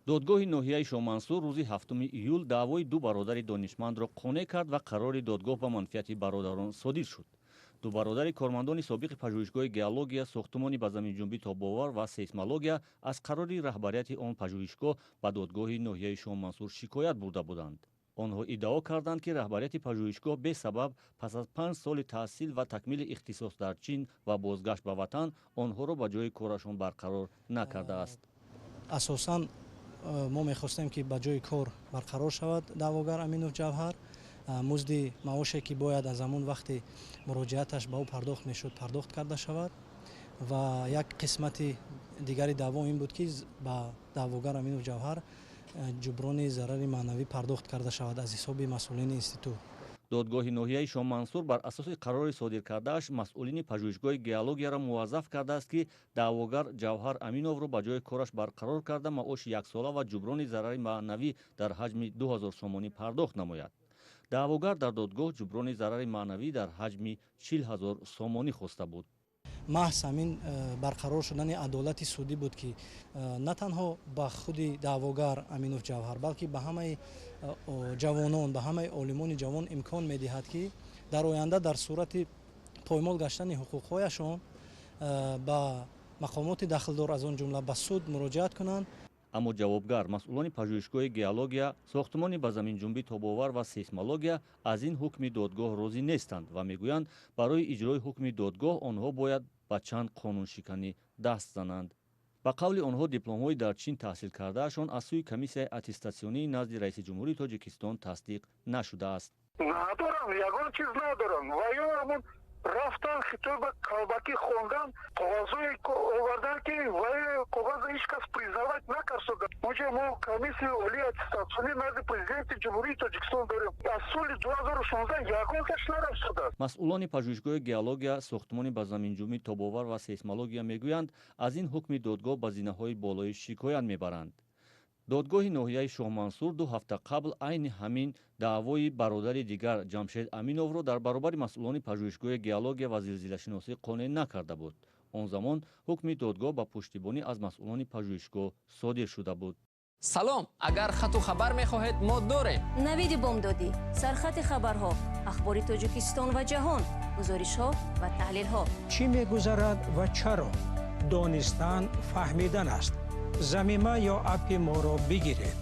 Додгоҳи ноҳияи Шоҳмансур рӯзи 7 июл даъвои ду бародари донишмандро қонеъ кард ва қарори додгоҳ ба манфиати бародарон содир шуд. Ду бародари кормандони собиқи пажӯҳишгоҳи геология, сохтумони ба заминҷунбӣ тобовар ва сейсмология аз қарори раҳбарияти он пажӯҳишгоҳ ба додгоҳи ноҳияи Шоҳмансур шикоят бурда буданд. Онҳо иддао карданд, ки раҳбарияти пажӯҳишгоҳ бесабаб пас аз 5 соли таҳсил ва такмили ихтисос дар Чин ва бозгашт ба ватан онҳоро ба ҷои корашон барқарор накардааст. Асосан мо мехостем, ки ба ҷои кор барқарор шавад даъвогар Аминов Ҷавҳар. Музди маоше, ки бояд аз ҳамон вақти муроҷиаташ ба ӯ пардохт мешуд, пардохт карда шавад. Ва як қисмати дигари даъво ин буд, ки ба даъвогар Аминов Ҷавҳар ҷуброни зарари маънавӣ пардохт карда шавад аз ҳисоби масъулини институт. Додгоҳи ноҳияи Шоҳмансур бар асоси қарори содир кардааш масъулини пажӯҳишгоҳи геологияро муваззаф кардааст, ки даъвогар Ҷавҳар Аминовро ба ҷои кораш барқарор карда, маоши яксола ва ҷуброни зарари маънавӣ дар ҳаҷми 2000 сомонӣ пардохт намояд. Даъвогар дар додгоҳ ҷуброни зарари маънавӣ дар ҳаҷми 40 000 сомонӣ хоста буд. Маҳз ҳамин барқарор шудани адолати судӣ буд, ки на танҳо ба худи даъвогар Аминов Ҷавҳар, балки ба ҳамаи ҷавонон, ба ҳамаи олимони ҷавон имкон медиҳад, ки дар оянда дар сурати поймол гаштани ҳуқуқҳояшон ба мақомоти дахлдор, аз он ҷумла ба суд, муроҷиат кунанд. Аммо ҷавобгар масъулони пажӯҳишгоҳи геология, сохтумони ба заминҷунбӣ тобовар ва сейсмология аз ин ҳукми додгоҳ розӣ нестанд ва мегӯянд, барои иҷрои ҳукми додгоҳ онҳо бояд ба чанд қонуншиканӣ даст зананд. Ба қавли онҳо, дипломҳои дар Чин таҳсил кардаашон аз сӯи комиссияи аттестатсионии назди раиси ҷумҳурии Тоҷикистон тасдиқ нашудааст. Надорам, ягон чиз надорам. Ва ё ҳамон рафтан Хитой, ба калбакӣ хондан, коғазҳое овардан, ки вай коғаза ҳеҷ кас признавать накард. Онҷо мо комиссияи олии аттестатсионӣ назди президенти Ҷумҳурии Тоҷикистон дорем. Аз соли 2016 ягонташ нарафт шудааст. Масъулони пажӯҳишгоҳи геология, сохтумони ба заминҷунбӣ тобовар ва сейсмология мегӯянд, аз ин ҳукми додгоҳ ба зинаҳои болоӣ шикоят мебаранд. Додгоҳи ноҳияи Шоҳмансур 2 ҳафта қабл айни ҳамин даъвои бародари дигар Ҷамшед Аминовро дар баробари масъулони пажӯҳишгоҳи геология ва зилзилашиносӣ қонеъ накарда буд. Он замон ҳукми додгоҳ ба пуштибонӣ аз масъулони пажӯҳишгоҳ содир шуда буд. Салом, агар хату хабар мехоҳед, мо дорем. Навиди бомдодӣ, сархати хабарҳо, ахбори Тоҷикистон ва ҷаҳон, гузоришҳо ва таҳлилҳо. Чӣ мегузарад ва чаро? Донистан фаҳмидан аст. Замима ё аппи моро бигиред.